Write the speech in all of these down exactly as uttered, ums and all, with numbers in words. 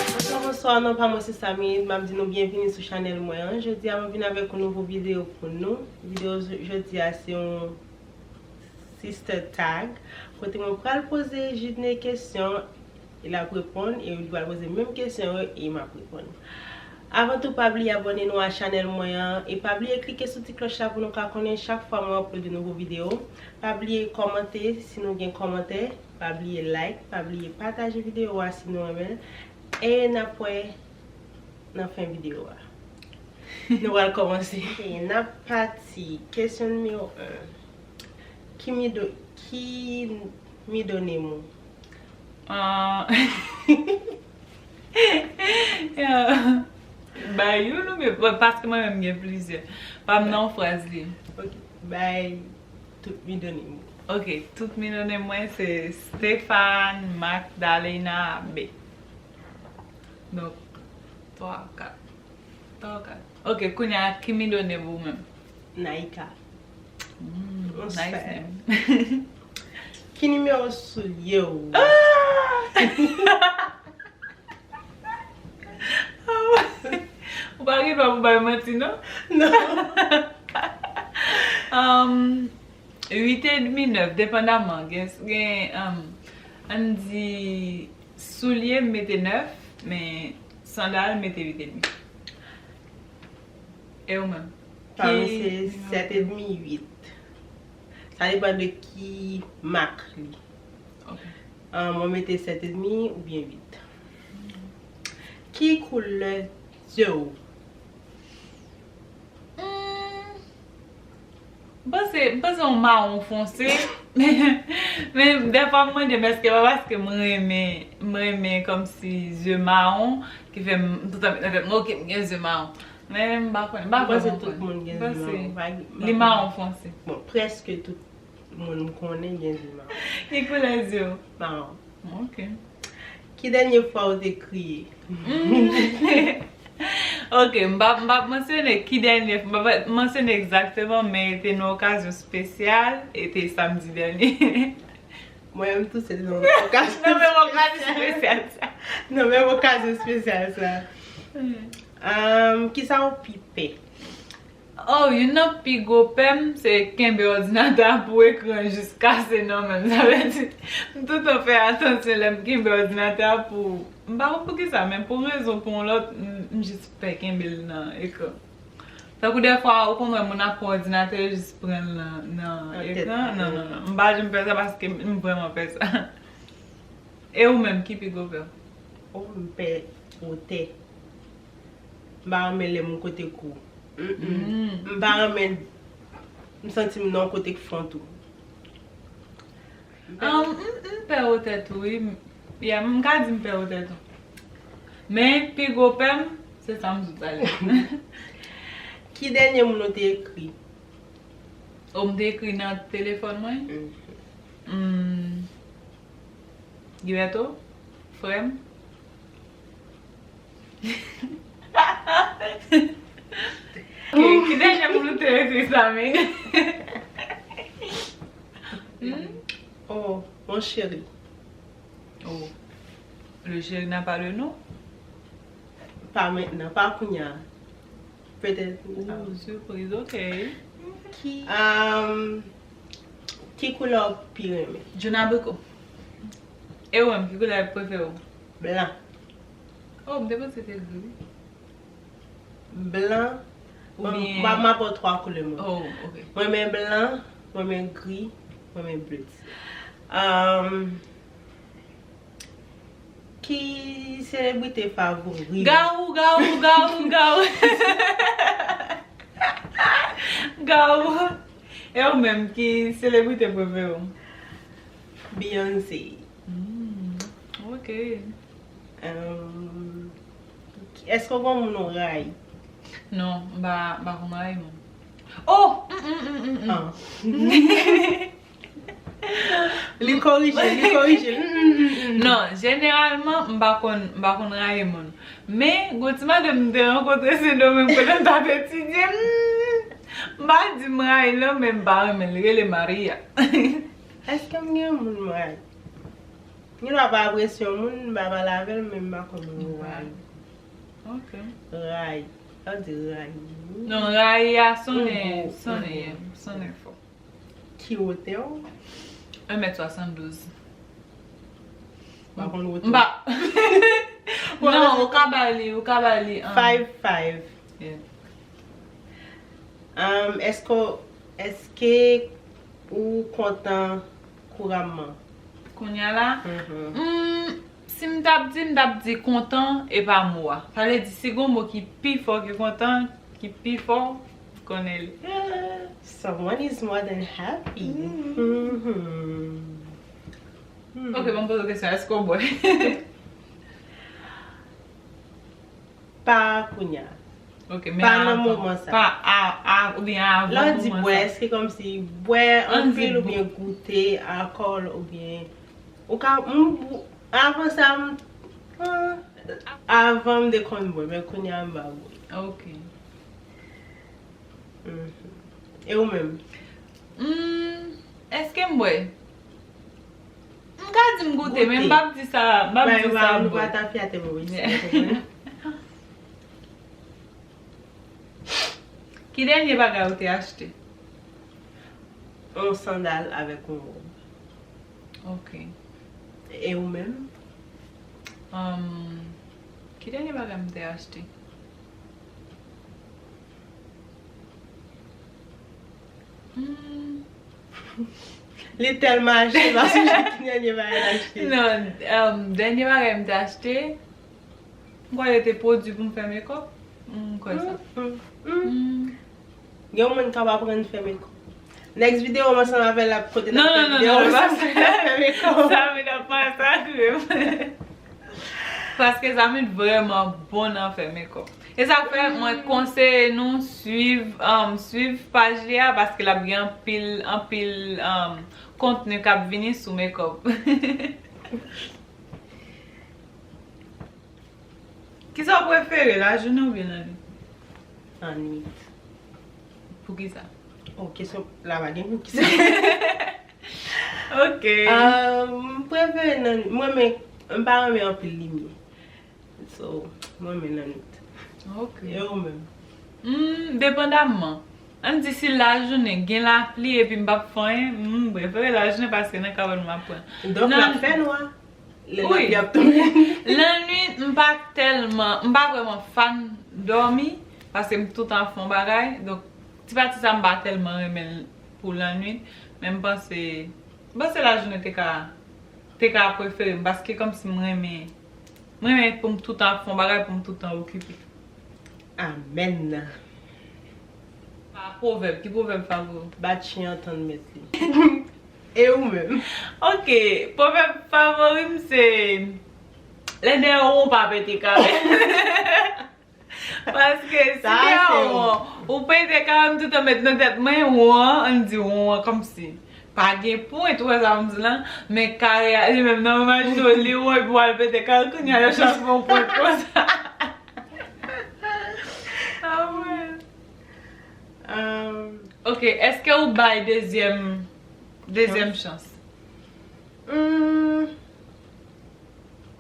Bonswa, bonswa, non pa mwen se Samy, m ap di nou byenvini sou chanèl mwen an. Jodi a mwen vin avèk yon nouvo videyo pou nou. Videyo jodi a se yon sister tag, kote mwen pral poze Jidne kesyon, e l ap reponn, e li pral poze menm kesyon yo, e m ap reponn. Avan tou, pa bliye abòne nou a chanèl mwen an, e pa bliye klike sou ti klòch la pou nou ka konnen chak fwa mwen upload yon nouvo videyo. Pa bliye kòmante, si nou gen kòmantè, pa bliye like, pa bliye pataje videyo a si nou renmen l, e n ap wè nan fen videyo a. Nou pral kòmanse. Ok, n ap pati. Kesyon nimewo en. Ki mido, ki middle name ou? Ah. Bay youn oubyen, bon, paske mwen menm gen plizyè. Pa m nan yon fraz li. Ok, bay tout middle name ou. Ok, tout middle name mwen se Stéphane Magdalena B. Donk, twa, kat. Twa, kat. Ok, kounye a, ki middle name ou menm? Naïka. Mm, nice name. Ki nimewo soulye w? Ah! Ou pa gen dwa pou bay manti, non? Non. Um, uit edmi, nèf, depandaman. Gen, gen, um, ann di, soulye, m mete nèf, men sandal, m mete uit edmi. E ou menm? Pa mwen se sèt edmi, uit. Sa depann de ki mak li. Ok. Ah, mwen mete sèt edmi oubyen uit. Ki koulè zye w? Hmm, m panse, m panse yon mawon fonse. Men, men dèfwa m mande m èske pa paske m renmen, m renmen kòmsi zye mawon ki fè m toutan met nan tèt mwen, ok, m gen zye mawon. Men m pa konnen, m pa kwè mwen kwè. M panse tout moun gen zye mawon. Li mawon fonse. Bon, prèske tout moun m konnen gen zye mawon. Ki koulè zye w? Mawon. Ok. Ki dènye fwa ou te kriye? Mm. Ok, m p ap, m p ap mansyone ki dènye, m p ap mansyone egzakteman, men te nan okazyon espesyal, e te samdi dènye. Mwen menm tou, se nan okazyon espesyal sa. Nan menm okazyon espesyal sa. Hmm. Ahn, kisa w pi pè? Oh, youn nan pi gwo pè m, se kenbe òdinatè a pou ekran jis kase nan men m. Sa vle di, m toutan fè atansyon lè m kenbe òdinatè a pou, m pa konn poukisa, men pou yon rezon, pou yon lòt, m, m jis pè kenbe l nan ekran. Tankou dèfwa, ou konn wè moun ap pran òdinatè, yo jis pran l nan, nan ekran. Non, non, non. M pa janm fè sa paske m, m vrèman pè sa. E ou menm, ki pi gwo pè w? Oh, m pè wotè. M pa renmen lè m kote kou. Mm, mm. Mm. M pa renmen m santi m nan yon kote k fon tou. M pè wotè. Um, m, m pè wotè tou, wi. M, yeah, m ka di m pè wotè tou. Men, pi gwo pè m, se sa m sot pale. Ki dènye moun ou te ekri? Ou m te ekri nan telefòn mwen? Mhm. Hmm. Gilberto, frè m. Ki, ki dènye moun ou te ekri sa, men? Hmm? Oh, mon chéri. Oh. Le chéri n'a pas de nom? Pa mentnan, pa kounye a. Petèt. Ooh, sipriz, ok. Ki, um, ki koulè w pi renmen? Jòn abriko. E ou menm, ki koulè prefere w? Blan. Oh, m te panse se gri. Blan. Oubyen m ap, m ap ba w twa koulè mwen. Oh, ok. Mwen renmen blan, mwen renmen gri, mwen renmen ble. Um, Ki selebrite favori w? Gawou, gawou, gawou, gawou. Gawou. E ou menm, ki selebrite prefere w? Beyoncé. Hmm, ok. Ehm, èske w gen moun ou rayi? Non, m pa, m pa konn rayi moun. Oh! Mm, mm, mm, mm, mm. Ah. Li korije, li korije. Mm, mm, mm, mm. Non, jeneralman, m pa konn, m pa konn rayi moun. Men, gon ti madanm m te rankontre Sendomeng pandan m t ap etidye, mm, m pa di m rayi l non, men m pa renmen l. Li rele Maria. Èske m gen moun m rayi? Gen dwa pa apresye yon moun, m pa pale avè l, men m pa konn rayi. Ok. Rayi. Sa di rayi. Non, rayi a sonnen, sonnen, sonnen fò. Ki wotè w? Un mèt swasanndouz. M pa konn wotè. M pa. Non, ou ka ba li, ou ka ba li, um, five five. Yeah. Um, èske, èske ou kontan kouramman? Kounye a la? Mm, si m t ap di, m t ap di kontan e pa mo a. Sa vle di, si gon mo ki pi fò ke kontan, ki pi fò, konnen li. Someone is more than happy. Mm. Mhm. Hmm. Ok, ban m poze w kesyon, èske w bwè? Pa kounye a. Ok, men pa nan moman sa. Pa a, a, oubyen avan moman sa. Lè w di bwè, èske kòmsi bwè anpil oubyen goute alkòl oubyen ou ka, m, avan sa, m, ah, avan m te konn bwè, men kounye a m pa bwè. Ok. Mhm. E ou menm? Hmm, èske m bwè? M ka di m goute, men m p ap di sa, m p ap di sa bwè. Bay, bay, nou pa tafyate mo isi, ou konprann? Ki dènye bagay ou te achte? Yon sandal avèk yon wòb. Ok. E ou menm? Um, ki dènye bagay m te achte? Hmm. Li tèlman achte, m pa sonje ki dènye bagay l achte. Non, um, dènye bagay m te achte, m kwè yo te pwodui pou m fè makeup. M kwè sa. Mm, mm, mm. Gen yon moun k ap aprann fè makeup. Next video, m ansanm avè l ap kote n ap fè video, m ansanm avè l ap fè makeup. Sa vin ap pase ak rèv. Paske Zamit vrèman bon nan fè makeup. E sa k fè mwen konseye nou swiv, um, swiv paj li a, paske l ap gen anpil, anpil, um, kontni k ap vini sou makeup. Kisa w prefere, lajounen oubyen lannwit? Lannwit. Poukisa? Oh, kesyon la pa gen poukisa. Ok. Ah, m prefere lannwit. Mwen, men, m pa renmen anpil limyè. So, mwen, men lannwit. Ok. E ou menm? Hmm, depandamman. Ann di si lajounen gen lapli epi m p ap fè anyen, m prefere lajounen paske nan kawòl m ap pran. Donk, l ap fè nwa. Lè lapli ap tonbe. Lannwit, m pa tèlman, m pa vrèman fan dòmi, paske m toutan ap fè yon bagay. Donk, ti pati sa m pa tèlman renmen l pou lannwit, men m panse, m panse lajounen te ka, te ka prefere m, paske kòmsi m renmen, m renmen pou m toutan ap fè yon bagay, pou m toutan okipe. Amèn. Pa pwovèb, ki pwovèb favori w? Bat chen an tann mèt li. E ou menm? Ok, pwovèb favori m se, lè dèyè w won pa pete kare. Paske si dèyè w won, ou pete kare, m toutan met nan tèt mwen, won an, ann di won an kòmsi pa gen pwent, ou wè sa m di la, men kare a, li menm nan imajine w, li won epi w al pete kare, kounye a yo chak fè yon pwent konsa. Ah, wè. Um, ok, èske ou bay dezyèm, dezyèm chans? Hmm,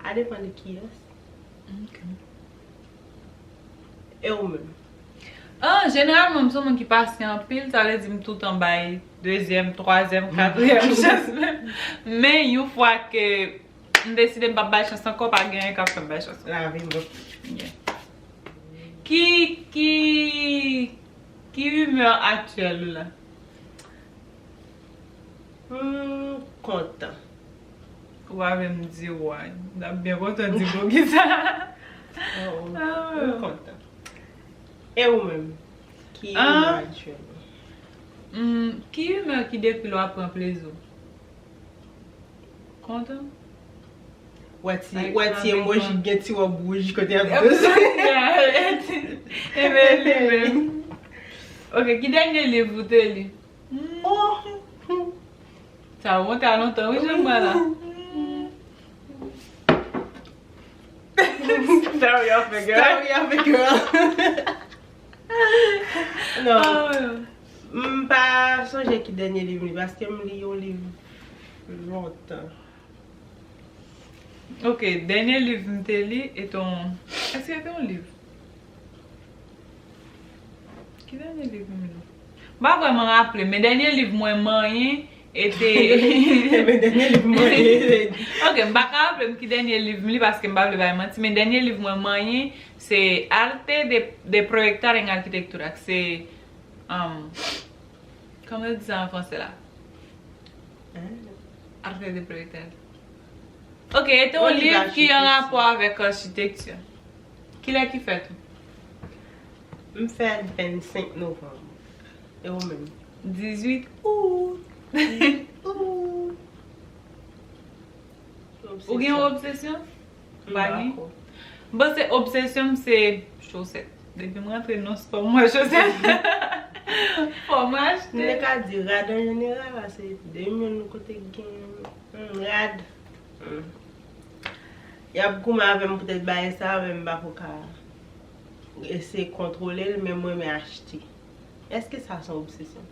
a depann de kiyès. Ok. E ou menm? Ah, jeneralman, m se yon moun ki pasyan anpil, sa vle di m toutan bay dezyèm, twazyèm, katriyèm chans menm. Men yon fwa ke m deside m p ap bay chans ankò, pa gen anyen k ap fè m bay chans ankò. Lavi m bon. Yeah. Ki, ki, ki imè aktyèl ou la? M kontan. Ou pa vle m di w a. M t ap byen kontan di poukisa. Oh, m kontan. E ou menm? Ki imè aktyèl ou? Hmm, ki imè ki depi lè w ap pran plezi w? Kontan? Wè ti, wè ti emoji k gen ti wòb wouj kote y ap danse. Ebyen li menm. Ok, ki dènye liv ou te li? Oh! Sa remonte a lontan, wi, jan m pran la. Story of a Girl. Story of a Girl. Non. Ah, wi. M pa sonje ki dènye liv m li, paske m li yon liv lontan. Ok, dènye liv m te li, e te yon, èske te yon liv? Ki dènye liv m li? M pa vrèman raple, men dènye liv mwen manyen, e te... Men dènye liv mwen manyen. Ok, m pa ka raple m ki dènye liv m li, paske m pa vle bay manti, men dènye liv mwen manyen, se Arte de, de Proyectar en Arquitectura, se, um, kòman yo di sa an fransè la? Arte de Proyectar. Ok, e te yon liv ki an rapò avèk achitekti. Kilè ki fèt ou? M fèt vennsenk novanm. E ou menm? Dizuit out. Dizuit out. Ou gen yon obsesyon? M pa gen. M panse obsesyon m se chosèt. Depi m rantre nan spò, m wè chosèt. Fò m achte. M te ka di rad an jeneral, la se de moun kote gen, hmm, rad. Hmm. Y ap goumen avè m poutèt bagay sa, men m pa ko ka eseye kontwole l, men m renmen achte. Èske sa se yon obsesyon?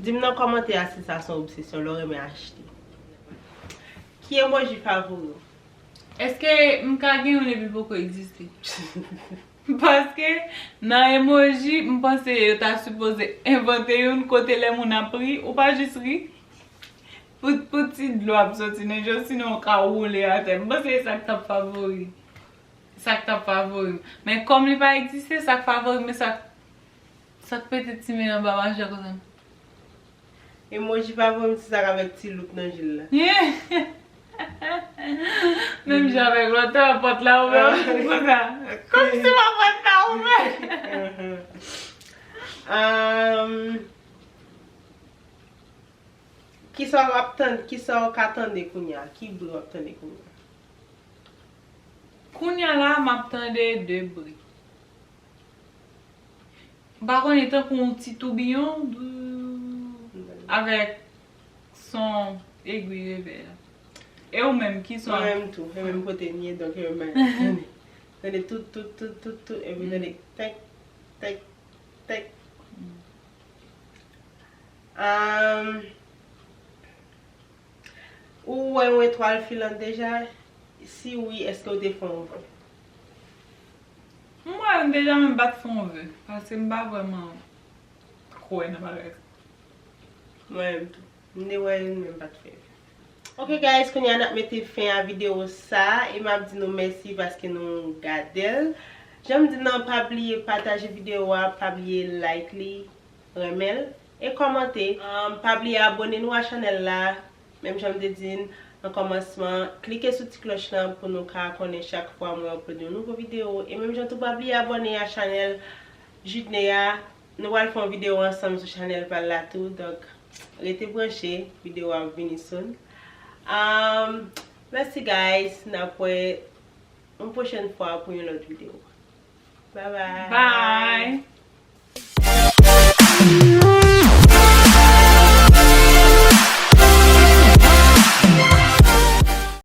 Di m nan kòmantè a si sa se yon obsesyon, lè w renmen achte. Ki emoji favori w? Èske m ka gen youn epi l poko egziste? Paske nan emoji, m panse yo ta sipoze envante youn kote lè moun ap ri, ou pa jis ri. Pou, pou ti dlo ap soti nan je w, sinon w ka woule atè. M panse se sa k t ap favori. Sa k t ap favori m. Men kòm li pa egziste, sa k favori m, men sa k, sa k pete ti men anba machè konsa. Emoji favori m se sa k avèk ti loup nan je l la. Menm jan avèk lòt la, pòt la ouvè, konsa. Kòmsi pa pòt la ouvè. Ahn, kisa w ap tann, kisa w ka tande kounye a? Ki bri w ap tande kounye a? Kounye a la, m ap tande de bri. M pa konnen, tankou yon ti toubiyon, dou, avèk son egwi revè a. E ou menm, ki son? Mwen menm tou, e menm kote m ye, donk e menm bagay. Tande, tande tout, tout, tout, tout, tout, epi tande tèk, tèk, tèk. Ahn, Ou wè yon etwal filant deja? Si wi, èske w te fè yon ve? M wè youn deja, men m pa t fè yon ve, paske m pa vrèman kwè nan bagay sa. Mwen menm tou. M te wè youn, men m pa t fè ve. Ok, guys, kounye a n ap mete fen a videyo sa, e m ap di nou mèsi paske nou gade l. Jan m di nan, pa bliye pataje videyo a, pa bliye like li, renmen l e kòmante. Um, pa bliye abone nou a chanèl la. Menm jan m te di n nan kòmansman, klike sou ti klòch lan pou nou ka konnen chak fwa mwen upload yon nouvo videyo. E menm jan tou, pa bliye abone a chanèl Judney a. Nou pral fè yon videyo ansanm sou chanèl pa l la tou. Donk, rete branche, videyo a ap vini soon. Um, mèsi guys, n ap wè yon pwochèn fwa pou yon lòt videyo. Bye bye. Bye.